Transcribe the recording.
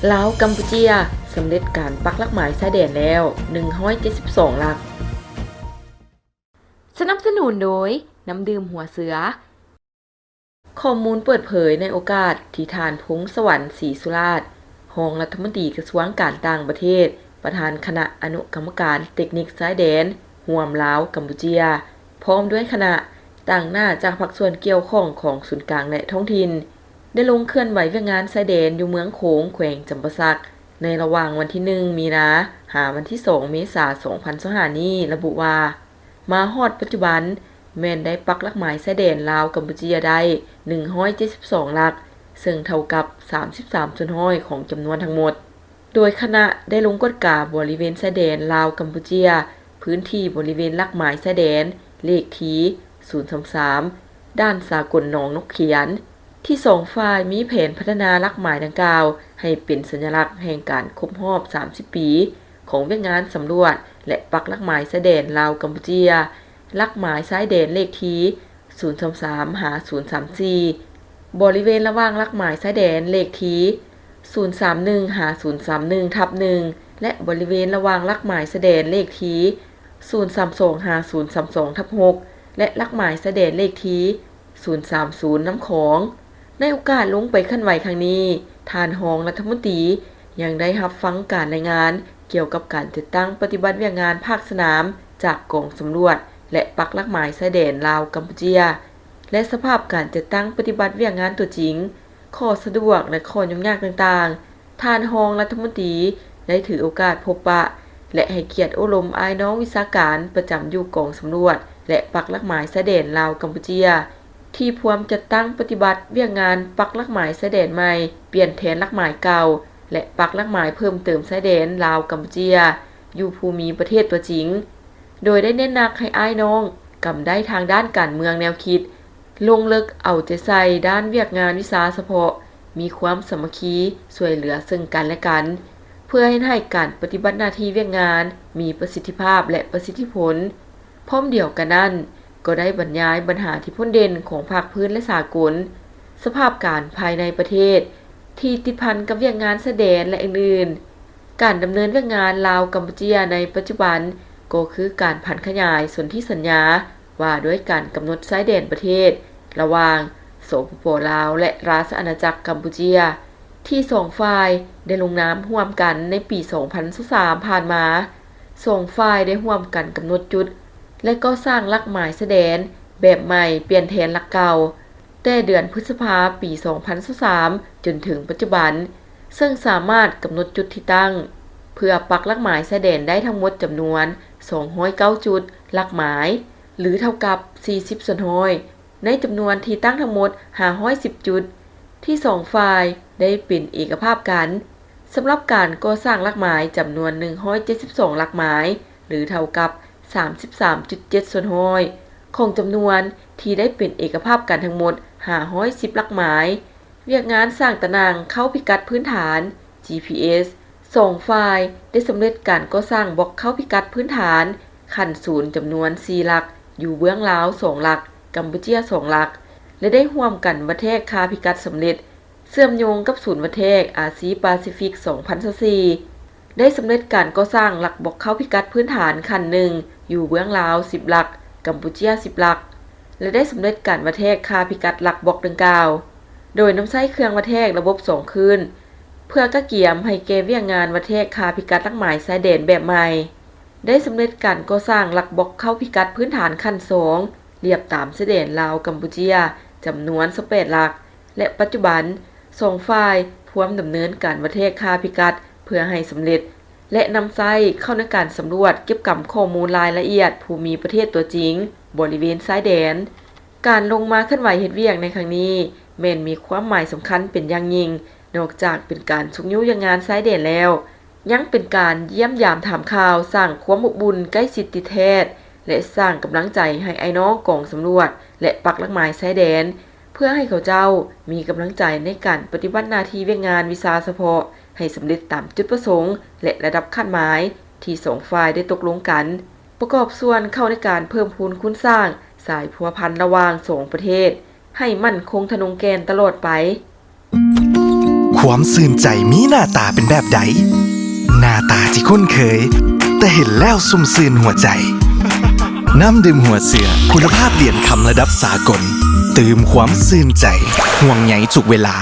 ລາວ-ກຳປູເຈຍ ສຳເລັດການປັກຫຼັກໝາຍຊາຍແດນແລ້ວ ໜຶ່ງຮ້ອຍເຈັດສິບສອງຫຼັກ. ສະໜັບສະໜູນໂດຍ ນ້ຳດື່ມຫົວເສືອ. ຂໍ້ມູນເປີດເຜີຍໃນໂອກາດທີ່ທ່ານ ພົງສະຫວັນ ສີສຸລາດ ຮອງລັດຖະມົນຕີກະຊວງການຕ່າງປະເທດ, ປະທານຄະນະອະນຸກຳມະການເຕັກນິກຊາຍແດນຮ່ວມລາວ-ກຳປູເຈຍ ພ້ອມດ້ວຍຄະນະ, ຕາງໜ້າຈາກພາກສ່ວນກ່ຽວຂ້ອງຂອງສູນກາງ ແລະ ທ້ອງຖິ່ນ ໄດ້ລົງເຄື່ອນໄຫວວຽກງານຊາຍແດນຢູ່ເມືອງໂຂງ ແຂວງຈຳປາສັກ ໃນລະຫວ່າງວັນທີໜຶ່ງ ມີນາ ຫາວັນທີສອງ ເມສາ ສອງພັນຊາວຫ້ານີ້ ລະບຸວ່າ ມາຮອດປັດຈຸບັນ ແມ່ນໄດ້ປັກຫຼັກໝາຍຊາຍແດນລາວ-ກຳປູເຈຍໄດ້ ໜຶ່ງຮ້ອຍເຈັດສິບສອງຫຼັກ, ເຊິ່ງເທົ່າກັບ ສາມສິບສາມສ່ວນຮ້ອຍຂອງຈຳນວນທັງໝົດ. ໂດຍຄະນະໄດ້ລົງກວດກາບໍລິເວນຊາຍແດນລາວ-ກຳປູເຈຍ ພື້ນທີ່ບໍລິເວນຫຼັກໝາຍຊາຍແດນເລກທີ ສູນສາມສາມ ດ່ານສາກົນໜອງນົກຂຽນ ທີ່ສອງຝ່າຍມີແຜນພັດທະນາຫຼັກໝາຍດັ່ງກ່າວໃຫ້ເປັນສັນຍະລັກແຫ່ງການຄົບຮອບສາມສິບປີຂອງວຽກງານສຳຫຼວດ ແລະ ປັກຫຼັກໝາຍຊາຍແດນລາວ-ກຳປູເຈຍ, ຫຼັກໝາຍຊາຍແດນເລກທີ ສູນສາມສາມຫາສູນສາມສີ່ ບໍລິເວນລະຫວ່າງຫຼັກໝາຍຊາຍແດນເລກທີ ສູນສາມໜຶ່ງຫາສູນສາມໜຶ່ງທັບໜຶ່ງ ແລະ ບໍລິເວນລະຫວ່າງຫຼັກໝາຍຊາຍແດນເລກທີ ສູນສາມສອງຫາສູນສາມສອງທັບຫົກ ແລະ ຫຼັກໝາຍຊາຍແດນເລກທີ ສູນສາມສູນ ນ້ຳຂອງ. ໃນໂອກາດລົງໄປເຄື່ອນໄຫວຄັ້ງນີ້, ທ່ານຮອງລັດຖະມົນຕີຍັງໄດ້ຮັບຟັງການລາຍງານກ່ຽວກັບການຈັດຕັ້ງປະຕິບັດວຽກງານພາກສະໜາມຈາກກອງສຳຫຼວດ ແລະ ປັກຫຼັກໝາຍຊາຍແດນລາວ-ກຳປູເຈຍ ແລະ ສະພາບການຈັດຕັ້ງປະຕິບັດວຽກງານຕົວຈິງ, ຂໍ້ສະດວກ ແລະ ຂໍ້ຫຍຸ້ງຍາກຕ່າງໆ. ທ່ານຮອງລັດຖະມົນຕີໄດ້ຖືໂອກາດພົບປະ ແລະ ໃຫ້ກຽດໂອ້ລົມອ້າຍນ້ອງວິຊາການປະຈຳຢູ່ກອງສຳຫຼວດ ແລະ ປັກຫຼັກໝາຍຊາຍແດນລາວ-ກຳປູເຈຍ ທີ່ພວມຈັດຕັ້ງປະຕິບັດວຽກງານປັກຫຼັກໝາຍຊາຍແດນໃໝ່, ປ່ຽນແທນຫຼັກໝາຍເກົ່າ ແລະ ປັກຫຼັກໝາຍເພີ່ມເຕີມຊາຍແດນລາວ-ກຳປູເຈຍ ຢູ່ພູມີປະເທດຕົວຈິງ. ໂດຍໄດ້ເນັ້ນໜັກໃຫ້ອ້າຍນ້ອງກຳໄດ້ທາງດ້ານການເມືອງແນວຄິດ, ລົງເລິກເອົາໃຈໃສ່ດ້ານວຽກງານວິຊາສະເພາະ, ມີຄວາມສາມັກຄີຊ່ວຍເຫຼືອເຊິ່ງກັນ ແລະ ກັນ ເພື່ອເຮັດໃຫ້ການປະຕິບັດໜ້າທີ່ວຽກງານມີປະສິດທິພາບ ແລະ ປະສິດທິຜົນ. ພ້ອມດຽວກັນນັ້ນ, ກໍໄດ້ບັນຍາຍບັນຫາທີ່ພົ້ນເດັ່ນຂອງພາກພື້ນ ແລະ ສາກົນ, ສະພາບການພາຍໃນປະເທດທີ່ຕິດພັນກັບວຽກງານຊາຍແດນ ແລະ ອື່ນໆ. ການດຳເນີນວຽກງານລາວ-ກຳປູເຈຍໃນປັດຈຸບັນ ກໍຄືການຜັນຂະຫຍາຍສົນທິສັນຍາວ່າດ້ວຍການກຳນົດຊາຍແດນປະເທດ ລະຫວ່າງ ສປປ ລາວ ແລະ ລາຊະອານາຈັກກຳປູເຈຍ ທີ່ສອງຝ່າຍໄດ້ລົງນາມຮ່ວມກັນໃນປີສອງພັນຊາວສາມຜ່ານມາ. ສອງຝ່າຍໄດ້ຮ່ວມກັນກຳນົດຈຸດ ແລະ ກໍ່ສ້າງຫຼັກໝາຍຊາຍແດນແບບໃໝ່ ປ່ຽນແທນຫຼັກເກົ່າ ແຕ່ເດືອນພຶດສະພາປີສອງພັນຊາວສາມຈົນເຖິງປັດຈຸບັນ, ເຊິ່ງສາມາດກຳນົດຈຸດທີ່ຕັ້ງເພື່ອປັກຫຼັກໝາຍຊາຍແດນໄດ້ທັງໝົດຈຳນວນສອງຮ້ອຍເກົ້າຈຸດຫຼັກໝາຍ ຫຼື ເທົ່າກັບສີ່ສິບສ່ວນຮ້ອຍ ໃນຈຳນວນທີ່ຕັ້ງທັງໝົດຫ້າຮ້ອຍສິບຈຸດ ທີ່ສອງຝ່າຍໄດ້ເປັນເອກະພາບກັນ. ສຳລັບການກໍ່ສ້າງຫຼັກໝາຍຈຳນວນໜຶ່ງຮ້ອຍເຈັດສິບສອງຫຼັກໝາຍ ຫຼື ເທົ່າກັບສາມສິບສາມຈຸດເຈັດສ່ວນຮ້ອຍ ຂອງຈຳນວນທີ່ໄດ້ເປັນເອກະພາບກັນທັງໝົດຫ້າຮ້ອຍສິບຫຼັກໝາຍ. ວຽກງານສ້າງຕາໜ່າງເຂົ້າພິກັດພື້ນຖານ ຈີພີເອສ ສອງຝ່າຍໄດ້ສຳເລັດການກໍ່ສ້າງບລັອກເຂົ້າພິກັດພື້ນຖານຂັ້ນສູນຈຳນວນສີ່ຫຼັກ ຢູ່ເບື້ອງລາວສອງຫຼັກ, ກຳປູເຈຍສອງຫຼັກ ແລະ ໄດ້ຮ່ວມກັນວັດແທກຄ່າພິກັດສຳເລັດ ເຊື່ອມໂຍງກັບສູນວັດແທກອາຊີປາຊີຟິກສອງພັນຊາວສີ່ ໄດ້ສຳເລັດການກໍ່ສ້າງຫຼັກບລັອກເຂົ້າພິກັດພື້ນຖານຂັ້ນໜຶ່ງ ຢູ່ເບື້ອງລາວສິບຫຼັກ, ກຳປູເຈຍສິບຫຼັກ ແລະ ໄດ້ສຳເລັດການວັດແທກຄ່າພິກັດຫຼັກບລັອກດັ່ງກ່າວ ໂດຍນຳໃຊ້ເຄື່ອງວັດແທກລະບົບສອງຄື້ນ ເພື່ອກະກຽມໃຫ້ແກ່ວຽກງານວັດແທກຄ່າພິກັດຫຼັກໝາຍຊາຍແດນແບບໃໝ່. ໄດ້ສຳເລັດການກໍ່ສ້າງຫຼັກບລັອກເຂົ້າພິກັດພື້ນຖານຂັ້ນສອງ ລຽບຕາມຊາຍແດນລາວ-ກຳປູເຈຍ ຈຳນວນຊາວແປດຫຼັກ ແລະ ປັດຈຸບັນ ສອງຝ່າຍພວມດຳເນີນການວັດແທກຄ່າພິກັດເພື່ອໃຫ້ສຳເລັດ ແລະ ນຳໃຊ້ເຂົ້າໃນການສຳຫຼວດເກັບກຳຂໍ້ມູນລາຍລະອຽດພູມີປະເທດຕົວຈິງບໍລິເວນຊາຍແດນ. ການລົງມາເຄື່ອນໄຫວເຮັດວຽກໃນຄັ້ງນີ້ ແມ່ນມີຄວາມໝາຍສຳຄັນເປັນຢ່າງຍິ່ງ, ນອກຈາກເປັນການຊຸກຍູ້ວຽກງານຊາຍແດນແລ້ວ, ຍັງເປັນການຢ້ຽມຢາມຖາມຂ່າວ, ສ້າງຄວາມອົບອຸ່ນໃກ້ຊິດຕິດແທດ ແລະ ສ້າງກຳລັງໃຈໃຫ້ອ້າຍນ້ອງກອງສຳຫຼວດ ແລະ ປັກຫຼັກໝາຍຊາຍແດນ ເພື່ອໃຫ້ເຂົາເຈົ້າມີກຳລັງໃຈໃນການປະຕິບັດໜ້າທີ່ວຽກງານວິຊາສະເພາະໃຫ້ສຳເລັດຕາມຈຸດປະສົງ ແລະ ລະດັບຄາດໝາຍທີ່ສອງຝ່າຍໄດ້ຕົກລົງກັນ, ປະກອບສ່ວນເຂົ້າໃນການເພີ່ມພູນຄູນສ້າງສາຍພົວພັນລະຫວ່າງສອງປະເທດໃຫ້ໝັ້ນຄົງທະນົງແກ່ນຕະຫຼອດໄປ. ຄວາມຊື່ນໃຈມີໜ້າຕາເປັນແບບໃດ? ໜ້າຕາທີ່ຄຸ້ນເຄີຍ, ແຕ່ເຫັນແລ້ວຊຸ່ມຊື່ນຫົວໃຈ. ນ້ຳດື່ມຫົວເສືອ ຄຸນນະພາບຫຼຽນຄຳລະດັບສາກົນ, ຕື່ມຄວາມຊື່ນໃຈ, ຫ່ວງໃຍທຸກເວລາ.